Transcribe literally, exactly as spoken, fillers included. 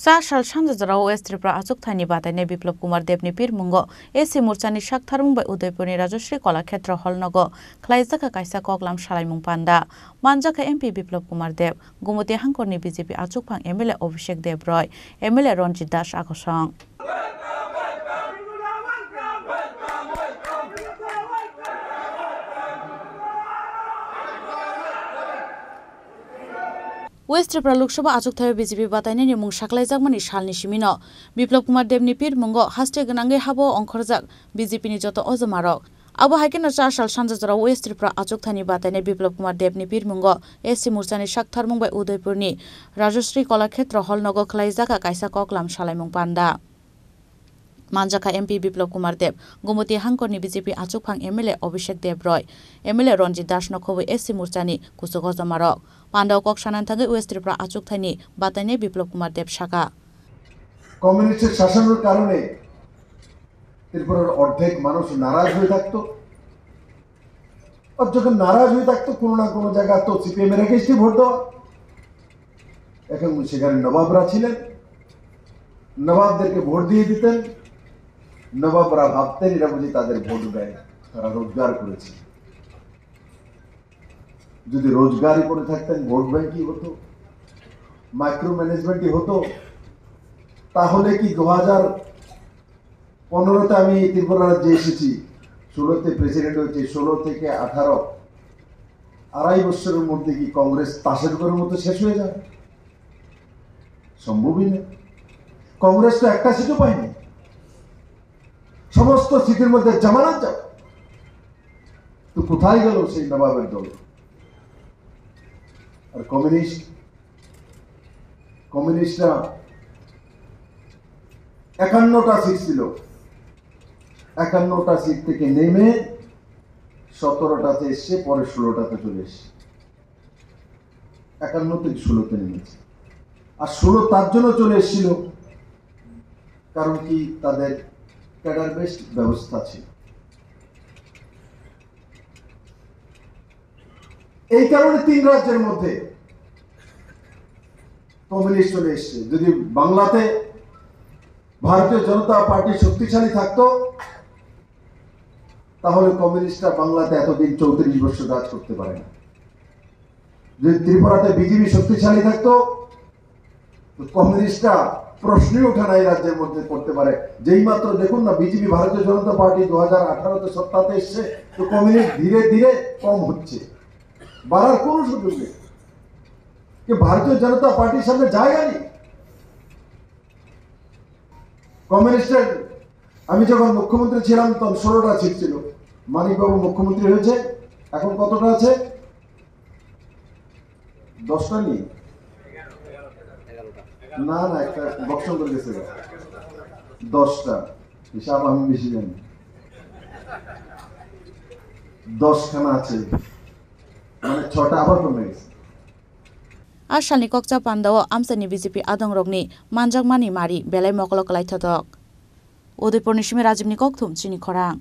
Chasal sanja jorao West Tripura achukthani batainai Biplab Kumar Debni pirmungo S C Morchani sak tharmung bai Udaipurni Rajashree Kolakhetra Hall nogo khlaijak kaisa koklam salaimung panda. Manjakha M P Biplab Kumar Deb, Gumoti Hangkorni B J P achukphang M L A Abhishek Deb Roy, M L A Ranjit Das Akosong. West Tripura Lok Sabha achukthai B J P batainani mung saklaijakmani salni simino Biplab Kumar Debni pirmungo haste gwnangwi habo ongkhorjak B J P ni joto ojomarok. Abo hai kheno chasal sanja jorao West Tripura achukthani batainai Biplab Kumar Debni pirmungo S C Morchani sak tharmung bai Udaipurni Rajashree Kolakhetra Hall nogo khlaijak kaisa koklam salaimung panda. Manjakha M P Biplab Kumar Deb, Gumoti Hangkorni B J P achukphang M L A Abhishek Deb Roy, M L A Ranjit Das no khobwi S C Morchani kuchuk ojomarok. Pandao kok sanani thangwi West Tripura achukthaini batainai Biplab Kumar Deb sakha. কমিউনিস্টের শাসনের কারণে ত্রিপুরার অর্ধেক মানুষ নারাজ হয়ে থাকতো। আর যখন নারাজ হয়ে থাকতো, কোনো না কোনো জায়গা তো সিপিএম এর এগেইনস্টে ভোট দেওয়া। এখন সেখানে নবাবরা ছিলেন, নবাবদেরকে ভোট দিয়ে দিতেন। নবাবরা ভাবতেন, এরা বুঝি তাদের ভোট দেয়, তারা রোজগার করেছে। যদি রোজগারই করে থাকতেন, ভোট ব্যাংকই হতো, মাইক্রো ম্যানেজমেন্টই হতো, তাহলে কি দু হাজার পনেরোতে আমি ত্রিপুরা রাজ্যে এসেছি, ষোলোতে প্রেসিডেন্ট হয়েছি, ষোলো থেকে আঠারো, আড়াই বছরের মধ্যে কি কংগ্রেস তাসের ঘরের মতো শেষ হয়ে যায়? সম্ভবই না। কংগ্রেস তো একটা সিটও পায়নি, সমস্ত সিটের মধ্যে জামানত যাবে। তো কোথায় গেল সেই নবাবের দল? আর কমিউনিস্ট, কমিউনিস্টরা একান্নটা সিট ছিল, একান্নটা সিট থেকে নেমে সতেরোটাতে এসছে, পরে ষোলোটাতে চলে এসছে। একান্ন থেকে ষোলোতে নেমেছে। আর ষোলো তার জন্য চলে এসেছিল, কারণ কি, তাদের ক্যাডার বেসড ব্যবস্থা ছিল। এই কারণে তিন রাজ্যের মধ্যে কমিউনিস্ট চলে এসছে। যদি বাংলাতে ভারতীয় জনতা পার্টি শক্তিশালী থাকতো, তাহলে কমিউনিস্টরা বাংলাতে এতদিন চৌত্রিশ বছর রাজ করতে পারে না। যদি ত্রিপুরাতে বিজেপি শক্তিশালী থাকতো, তো কমিউনিস্টরা প্রশ্নই ওঠে না এই রাজ্যের মধ্যে করতে পারে। যেই মাত্র দেখুন না, বিজেপি, ভারতীয় জনতা পার্টি দু হাজার আঠারোতে সত্তাতে এসছে, তো কমিউনিস্ট ধীরে ধীরে কম হচ্ছে, বাড়ার কোনো সুযোগ নেই। কি ভারতীয় জনতা পার্টির সামনে জায়গা নেই? কমিউনিস্টের, আমি যখন মুখ্যমন্ত্রী ছিলাম, তখন ষোলোটা সিট ছিল। মানিকবাবু মুখ্যমন্ত্রী হয়েছে, এখন কতটা আছে? দশটা নেই? না, না, একটা বক্স করে গেছে। দশটা। হিসাব আমি বেশি জানি। দশখানা আছে, মানে, ছটা আবার কমে গেছে। A salni kokcha pandao amchaini B J P adongrokni manjakmani mari belai mokolo kwlaithotok. Udaipurni simi Rajibni kokthum chini khorang.